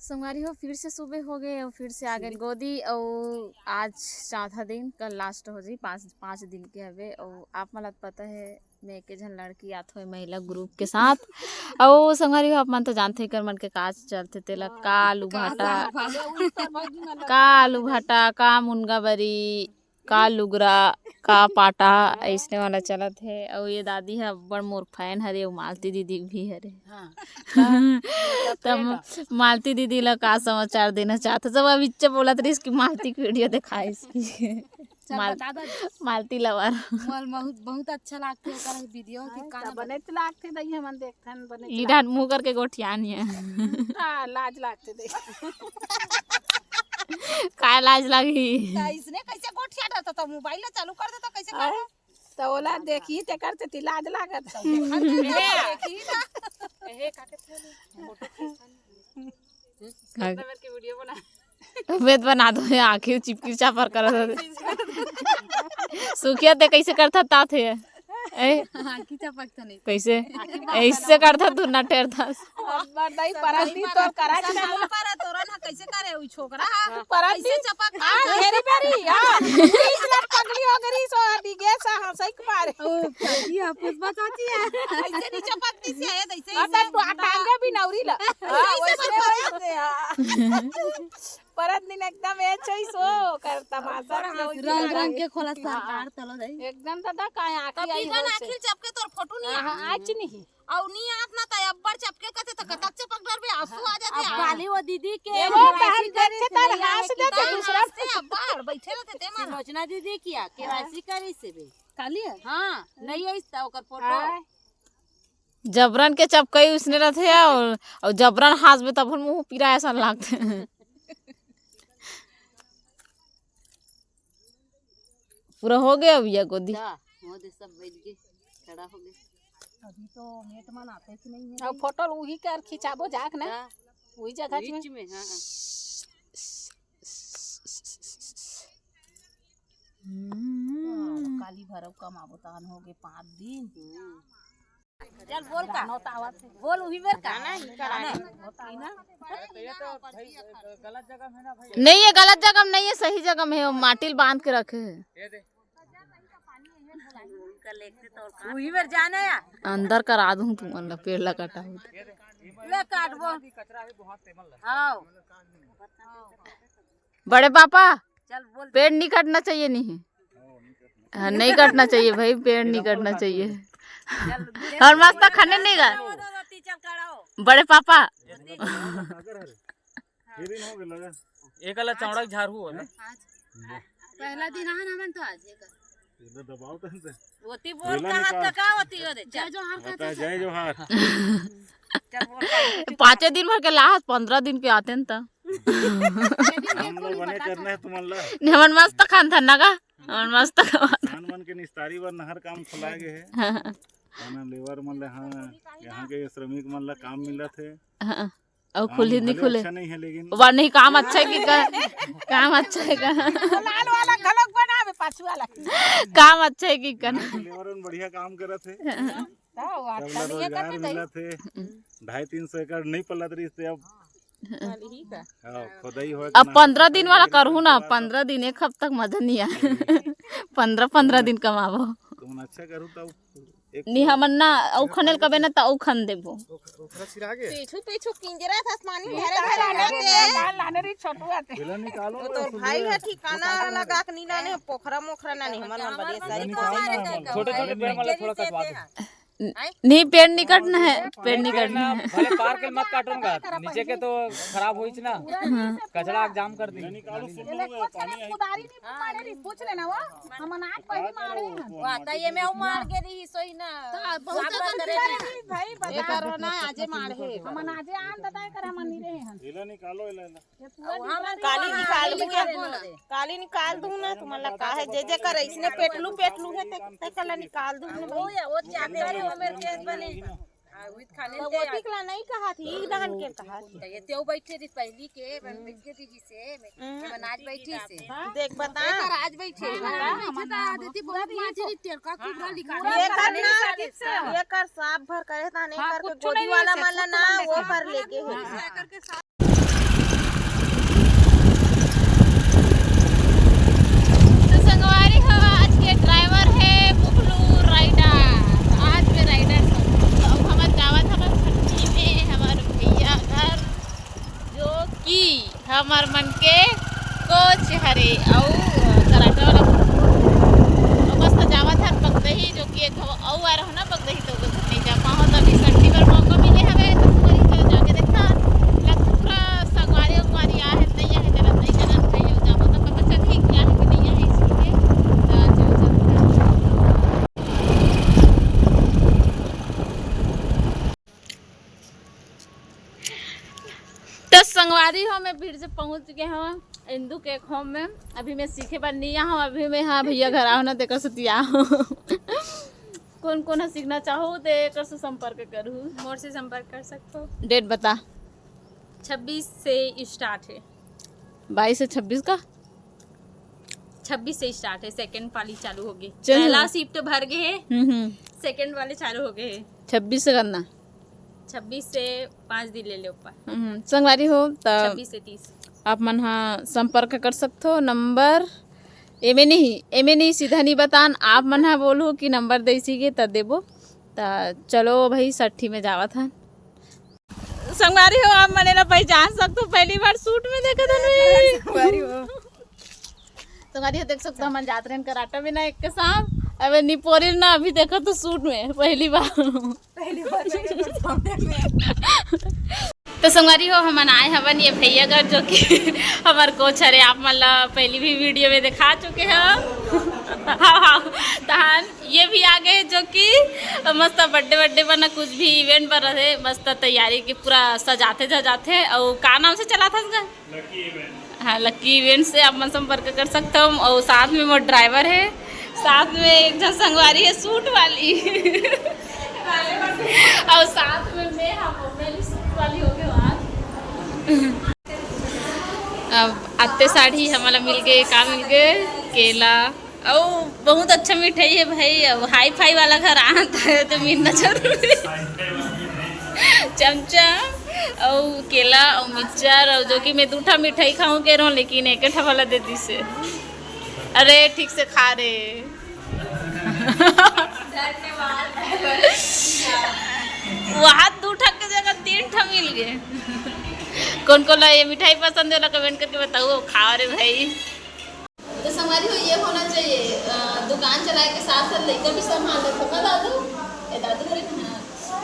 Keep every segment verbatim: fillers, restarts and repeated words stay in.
संगवारी हो, फिर से सुबह हो गए और फिर से आ गए गोदी। और आज चौथा दिन, कल लास्ट हो जाई, पाँच पाँच दिन के हवे। और आप मन ला पता है, मैं एक झन लड़की आत होए महिला ग्रुप के साथ। और संगवारी हो, आप मन तो जानते, एकर मन के का चलते, तेला का आलू भाटा, का आलू भाटा, का मुनगा बरी, का लुगरा, का पाटा, अइसने वाला चलत हे। अउ ये दादी ह अब्बड़ मोर फैन हरे, अउ मालती दीदी भी हरे। हाँ। त म-, मालती दीदी ला का समाचार देना चाहत हस? सब अभी इच्चे बोलत रहिस कि मालती के वीडियो देखाइस कि चल माल-, बता दो। मालती लवर। मोल बहुत, बहुत अच्छा लागथे ओकर वीडियो कि हाँ, का त बने त लागथे दई, हमन देखथन बने त ई लागथे। डांट मुंह करके गोठियान हे। हाँ, लाज लागथे दई। काय लाज लागही? त इसने कैसे गोठिया डालता था? मोबाइल ला चालू कर देता, कैसे कर? त ओला देखी तेकर से ती लाज लागत। देखी ना। एहे, काटे फोन, फोटो खींचता नहीं। कितना बेर के वीडियो बना। वेद बना दो, ये आँखी चिपकी चापर करत होते। सुखिया ते कैसे करता तात हे? ए? आँखी चपकता नहीं। कैसे? ऐसे करता तू ना टेरता। अब्बड़ दई परत दिन तोर करा के ना। पर तोरन ह कैसे करे उ छोकरा ह? परत कैसे दिन चपक आ, घेरी बेरी, आ। बीस लाख पगली हो गई, सो दिगे सा, हाँ, सही मारे। ओ, चाची है, पुष्पा चाची है। ऐसे नहीं चपकती सी है, ऐसे ही अब से। तो आ टांगे भी नौरी ला। हाँ, ऐसे वैसे बरत, हाँ। परत दिन एकदम ए छोई सो कर तमाशा। रंग, रंग के खोला सरकार तलो दई। एकदम दादा का आँखी आई हो से। आँखी चपके तोर फोटो नहीं हाँ, हाँ, आज नहीं। अउ नी आत ना त अब्बड़ चपके कथे त कतक चपक डरबे, आंसू आ जाथे। अब बाली वो दीदी के एगो KYC बहन करे देखे से तार नहीं आवे हंस कि देथे नहीं दूसरा। हंसते अब्बड़, बैठे रहते ते मारा। सुलोचना दीदी किया KYC करी से बे। काली है? हाँ, नहीं आई त ओकर फोटो। हाँ। जबरन के चपकई उसने रहथे अउ, अउ जबरन हंसबे तब मुंह पीरा ऐसा लागथे। पूरा हो गया भैया गोदी। जा, वो दे सब बैठ के खड़ा हो गए। अभी तो मेट मन आते कि नहीं है। अब फोटो उही कर खिंचाबो जाक ना। जा। उही जगह बीच में। में, हाँ, हाँ। हम्म। काली भरव कमाबो तान हो गए पाँच दिन। हम्म। चल बोल का? बोल उही बेर का? गाना ही कराना। नहीं, ये गलत जगह में नहीं है, सही जगह में है, वो माटी ल बांध के रखे है। उही बेर जाना या? अंदर करा दूं तुमन ला, पेड़ ला काटा हो। ले काटबो। हाँ। बड़े पापा, चल बोल। पेड़ नहीं काटना चाहिए, नहीं। हाँ, नहीं काटना चाहिए भाई, पेड़ नहीं काटना चाहिए। चल, और मस्त खाने नहीं गा। चल, चल, चल। बड़े पापा। ये दिन हो गया लगा। एक अलग चौड़ा झाड़ू हो ना। पहला दिन आन हमन तो आज एक। इधर दबाओ तन से। होती बोल का हाथ का का होती हो दे। जय जोहार का होता है, जय जोहार। चल बोल का होती। पाँचे दिन भर के लाहत, पन्द्रह दिन के आते न त। हम लोग बने करना है तुमन ला। हमन मस्त खान था ना का। हमन मस्त खान। किसान मन के निस्तारी बर नहर काम खोलाए गए है। हाँ। खाना लेबर मन ला, हाँ, यहाँ के श्रमिक मन ला काम मिलत है। हाँ। अउ काम खुली भले नहीं खुले। अच्छा नहीं है, लेकिन वा नहीं, काम अच्छा है कि का? काम अच्छा है का? लाल वाला घलक बनावे, पाछू वाला। काम अच्छा है कि का? लेबर मन बढ़िया काम करत है। तो सब ला रोजगार मिलत है। ढाई तीन सौ एकड़ नहीं पलत रही थे, अब हाँ, खोदाई होए अब ना, पन्द्रह दिन वाला करहू ना, पन्द्रह दिन, एक हफ्ता तक मजा नहीं आए। पन्द्रह, पन्द्रह दिन कमाबो। तुमन अच्छा करू तब एक नहीं, हमन ना, अउ खनेल कबे ना, त अउ खन देबो। ओख-, ओखरा सिरा गे? पीछू, पीछू किंजरा था, आसमानी धरे धरे लाने रहते। लाने, लाने रे छोटुआ ते। बेला निकालो वो रे, तो सुबह। भाई है ठिकाना लगा के नी लाने, पोखरा मोखरा ना नहीं, हमन मन बढ़िया सारी निकाल ना। छोटे छोटे पेड़ वाला थोड़ा कटवा दे। नहीं, पेड़ नहीं कटना है, पेड़ नहीं कटना है। भले पार के मत काटूंगा, नीचे के तो खराब होइच ना, हाँ। कचरा जाम कर दी। निकालो, सुन लो, पानी आई। कुदारी नहीं मारे रे, पूछ लेना वो, हमन आज पहली मारे हन। वाह, त ये में मार के रही सोई ना। बहुत साफ कर दे रहे हैं। भाई, बता। एकर ना आजे मार है। हमन आजे आन दादा एकर हमन नहीं रहे हन। एला निकालो, एला, एला। काली निकाल दूं ना, काली निकाल दूं ना, तुमन ला का है, जे जे कर इसने पेटलू, पेटलू है, ते, ते कला निकाल दूं ना वो भाई। या, वो जाते हैं, हमें केस बने। हाँ, वो खाने तो दे वो यार। टिकला नहीं कहा थी, ई धान के कहा थी। तो ये तेऊ बैठे थी पहली के, मैं बैठ के दीदी से, मैं, हम्म। मैं आज बैठी से। देख बता। आज बैठे। हाँ, हाँ, हाँ, हाँ। आदित्य बहुत मार चली, तेल का कुबरा निकाल। ये कर ना, ये कर साफ भर करे, ताने हाँ, करके कुछ गोदी नहीं वाला है, माला कुछ ना, नहीं वो है। कर लेके है। हाँ। कि हमर मन के कोच हरे अउ कराटा वाला अउ मस्त जावत हन बगदही, जो कि एक घव अउ आ रहो ना बगदही, तो ओकर घर नहीं जा पाहो। तो अभी सट्ठी बर मौका मिले हवे, तो सुबह ही चल जाके देखा। लग पूरा संगवारी उंगवारी आ है, नहीं आ है, चलत नहीं चलत भाई, अउ जाबो तो पता चलही कि आ है कि नहीं आ है, इसलिए तो चल चलते हैं। तो संगवारी हो, मैं भीड़ से पहुंच गए हूँ इंदू के होम में। अभी मैं सीखे बर नहीं आया हूँ, अभी मैं, हाँ भैया घर आओ ना, तेकर से तिया हूँ। कौन कौन ह सीखना चाहो, तेकर से संपर्क करू। मोर से संपर्क कर सकते हो। डेट बता। छब्बीस से स्टार्ट है। बाईस से छब्बीस का? छब्बीस से स्टार्ट है, सेकंड पाली चालू हो गई। चल। पहला शिफ्ट भर गए है, हम्म, हम्म। सेकंड वाले चालू हो गए है। छब्बीस से करना। छब्बीस से पाँच दिन ले ले ऊपर। हम्म, संगवारी हो, त छब्बीस से तीस। आप मन हा संपर्क कर सकथो। नंबर एमे नहीं, एमे नहीं, सीधा नहीं बतान। आप मन हा बोलहू कि नंबर देसी के, त देबो। त चलो भाई, सट्ठी में जावत हन। संगवारी हो, आप मने ला पहचान सकथो, पहली बार सूट में देखत हन। संगवारी हो। संगवारी हो, देख सकथो, हमन जात रहेन कराटा में ना एक के साथ, अबे निपोरिल ना, अभी देखो तो सूट में पहली बार। पहली बार देखे तो सामने में। तो संगवारी हो, हमन आए हवन ये भैया घर, जो कि हमर कोच हरे, आप मन ला पहली भी वीडियो में दिखा चुके हो। हाँ, हाँ, तहन ये भी आ गए, जो कि मस्त बर्थडे वर्डे बर ना, कुछ भी इवेंट बर रहे, मस्त तैयारी के पूरा सजाथे धजाथे। अउ का नाम से चलाथस गा? Lucky event. हाँ, लकी इवेंट से आप मन संपर्क कर सकथो। अउ साथ में मोर ड्राइवर है, साथ में एक झन संगवारी है सूट वाली। अउ साथ में मैं, हाँ, मैं भी सूट वाली हो गई हूँ आज। अब आते साड़ी हमला मिल गए, का मिल गए? केला। अउ बहुत अच्छा मिठाई है भाई, अब हाई फाई वाला घर आना तो मिलना जरूरी है। चमचम अउ केला अउ मिक्सचर, अउ जो कि मैं दू ठा मिठाई खाऊं के रहूं, लेकिन एक ठा वाला दे दिस हे। अरे ठीक से खा रे। वहाँ दू ठा के जगह तीन ठा मिल गए। कौन कौन ला ये मिठाई पसंद है, कमेंट करके बताओ। खा रे भाई। तो संगवारी हो, ये होना चाहिए, अ, दुकान चलाए के साथ साथ लइका भी संभाल लेथे ना दादू। ए दादू हरे ना।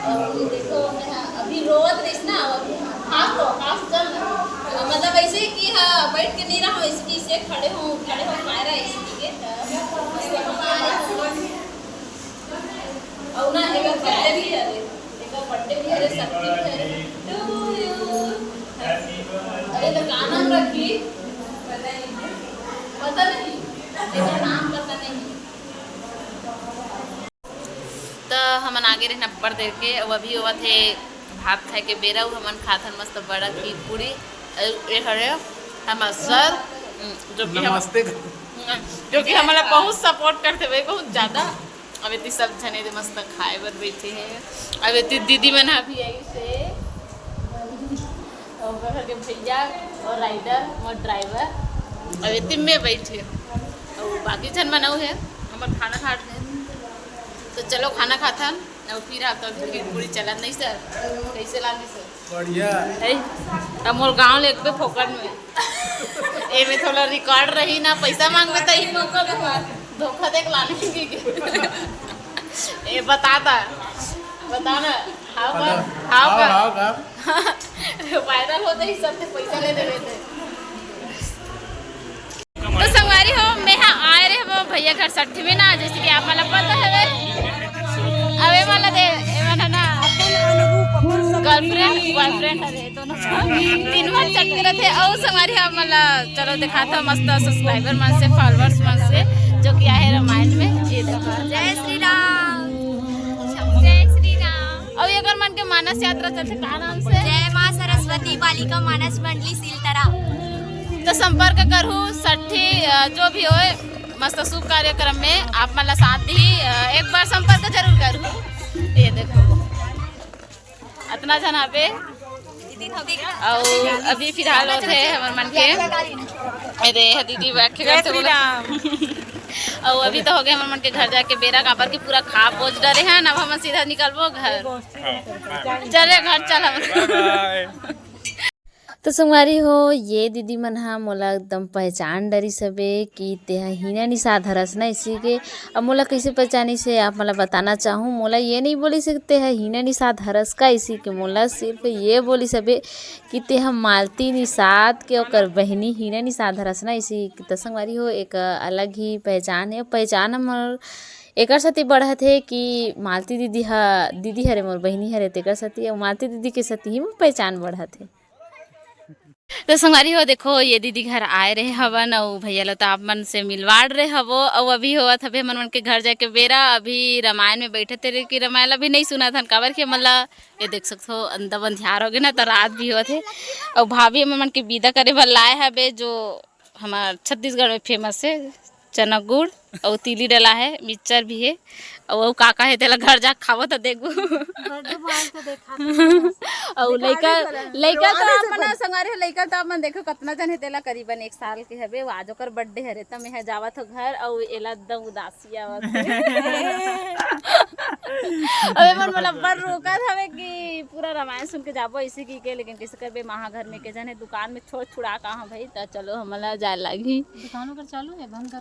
अउ देखो, मैं हा अभी रोवत रहिस ना, अउ अभी हाथ तो, हाथ चल ना। अ, मतलब ऐसे ही कि हाँ, बैठ के नहीं रहा, ऐसे कि इसे खड़े हो, खड़े हो पाए रहा, ऐसे कि के, तो, अउ ना, एकर बर्थडे भी है रे, एकर बर्थडे भी है रे, शक्ति भी है रे। To you। अरे, तो का नाम रखी? पता नहीं। एकर नाम पता नहीं। त हमन आगे रहना बड़ देर के, अउ अभी होवत हे भात खाए के बेरा, अउ हमन खाथन मस्त बड़ा खीर पूरी। अउ ये हरे हमर सर, जो कि हम, नमस्ते। जो कि हमला बहुत सपोर्ट करथे भाई, बहुत ज्यादा। अब इतनी सब झने दे मस्त खाए बर बैठे हैं। अब इतनी दीदी मन अभी आई से, अउ ओकर घर के भैया अउ राइडर, मोर ड्राइवर, अब इतनी में बैठे, अउ बाकी झन मन अउ है, हमर खाना खात हैं। तो चलो खाना खाथन, अउ फिर आप तो अभी खीर पूरी चलत नहीं सर, कैसे लानी सर? बढ़िया। ए, अब मोर गाँव ले एक फोकट में। ए में थोड़ा रिकॉर्ड रही ना, पैसा मांगबे त ही मौका दो। धोखा देख लाने की। ए बता दा, बता ना, हाव का? हेलो। हाव हाव, का? हाव का? वायरल होते ही सब ते पैसा ले देवे थे। तो संगवारी हो, मैं हा आए रहे वो भैया घर सट्ठी में ना, जैसे कि आप मला पता है। अबे मला दे, ए मला ना, गर्लफ्रेंड बॉयफ्रेंड हरे, दोनों तीन बार चक्कर थे। और संगवारी हो, मला चलो दिखाता हूँ मस्त सब्सक्राइबर मन से, फॉलोअर्स मन से, जो कि आए हैं रामायण में। ये देखो, जय श्री राम। जय श्री राम। और ये अगर मन के मानस यात्रा चलते का नाम से? जय माँ सरस्वती बालिका मानस मंडली सीलतरा। तो संपर्क करहु सट्ठी, अ, जो भी होए, मस्त शुभ कार्यक्रम में आप मन ला साथ दी, अ, एक बार संपर्क जरूर करहु। ये देखो, अतना झन आबे। और अभी फिलहाल होत हे हमर मन के, अरे, दीदी बैठ के जय करते श्री बोला। राम। और अभी तो हो गए हमर मन के घर जाके बेरा, काबर के पूरा खा पहुंच डरे हैं। अब हम सीधा निकलबो घर। चले घर चल हम। बाय बाय। तो संगवारी हो, ये दीदी मन ह मोला एकदम पहचान डरिस हबे कि तेहा हीना निषाद हरस ना इसी के। अब मोला कइसे पहचानिस हे, आप मन ला बताना चाहूँ। मोला ये नहीं बोलिस हे कि तेहा हीना निषाद हरस का इसी के, मोला सिर्फ ये बोलिस हबे कि तेहा मालती निषाद के ओकर बहिनी हीना निषाद हरस ना इसी के। तो संगवारी हो, एक अलग ही पहचान हे। पहचान हमर एकर सेती बढ़त हे कि मालती दीदी ह, दीदी हरे मोर बहिनी हरे, तेकर सेती, अउ मालती दीदी के सेती ही मोर पहचान बढ़त हे। तो संगवारी हो, देखो, ये दीदी घर आए रहे हवन, अउ भैया ला तो आप मन से मिलवाड़ रहे हवो, अउ अभी होवत हवे हमन मन के घर जाके बेरा। अभी रामायण में बैठे थे कि रामायण अभी नहीं सुनत हन, काबर कि हमन ला, ये देख सकथो, अंदर अंधियार हो गे ना, तो रात भी होवत हे। अउ भाभी हमन मन के विदा करे बर लाए हवे, जो हमार छत्तीसगढ़ में famous हे चना गुड़, अउ तिली डला हे, मिक्सचर भी हे, अउ, अउ का का हे, तेला घर जाके खाबो त देखबो। Birthday boy तो देखा अउ लइका, लइका तो अपन संगवारी हो, लइका तो अपन देखो कतना जन हे, तेला करीबन एक साल के हवे, वो आज ओकर birthday हरे, त मैं ह जावत हो घर, अउ एला एकदम उदासी आवत हे। अबे मन मोला बर रोकत हवे कि पूरा रामायण सुन के जाबो, इसे की के, लेकिन कइसे करबे, महा घर में के जन हे, दुकान में छोड़ छुड़ा का, हाँ भाई, त चलो, हमला जाए लागही। दुकान ओकर चालू हे, बंद कर